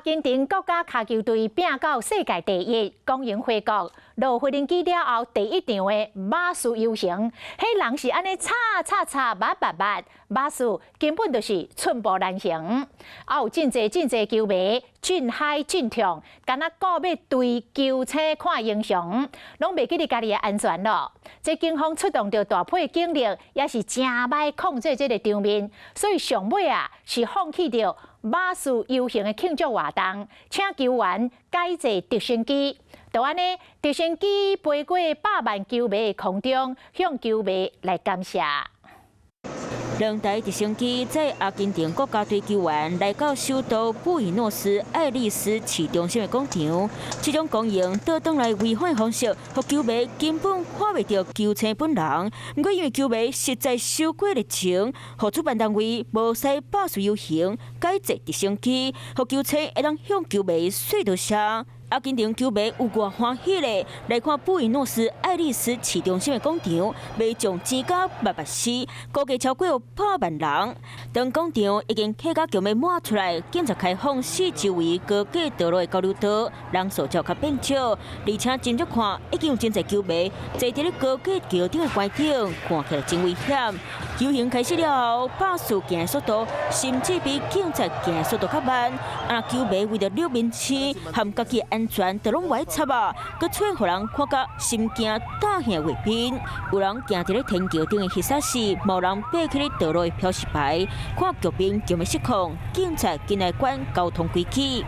根廷國家跤球隊拼到世界第一，光榮回國。落飛輪機了後，第一場的馬術遊行，彼人是按呢插插插，捌捌捌，馬術根本就是寸步難行。啊，有真濟真濟球迷真嗨真痛，敢若閣欲追球星看英雄，攏袂記得家己的安全咯。這警方出動著大批警力，也是誠歹控制這个場面，所以上尾啊是放棄著馬術遊行的慶祝活動，請球員改坐直升機。就按呢，直升機飛過百萬球迷的空中，向球迷來感謝。兩台直升機載阿根廷國家隊球員來到首都布宜諾斯艾利斯市中心的廣場，這種光榮倒轉來違反方式，予球迷根本看袂著球星本人。毋過因為球迷實在傷過熱情，予主辦單位無使罷術遊行，改坐直升機，予球星會當向球迷說多謝。阿根廷球迷有偌歡喜咧，來看布宜諾斯艾利斯市中心的廣場，民眾錢甲捌捌死，估計超過有百萬人。當廣場已經客甲橋欲滿出來，警察開放四周圍高架道路的交流道，人數才有較變少。而且真足看，已經有真濟球迷坐佇咧高架橋頂的觀頂，看起來真危險。遊行開始了後，巴士行的速度甚至比警察行的速度較慢。啊，球迷為著遛面星和家己安全，都攏無愛插啊！閣出現予人看甲心驚膽嚇的畫面。有人行佇咧天橋頂的翕相時，無人爬起咧道路的標示牌，看局面就欲失控，警察緊來管交通規矩。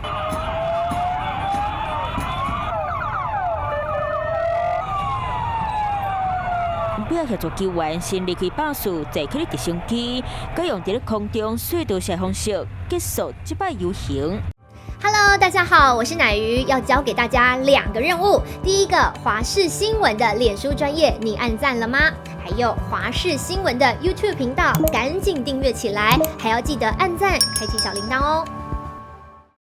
尾仔協助球員先離開巴士，坐起咧直升機，閣用佇咧空中說多謝方式結束這擺遊行。 Hello，大家好，我是乃瑜，要交給大家兩個任務。第一個，華視新聞的臉書專頁，你按讚了嗎？還有華視新聞的 YouTube 頻道，趕緊訂閱起來，還要記得按讚，開啟小鈴鐺哦。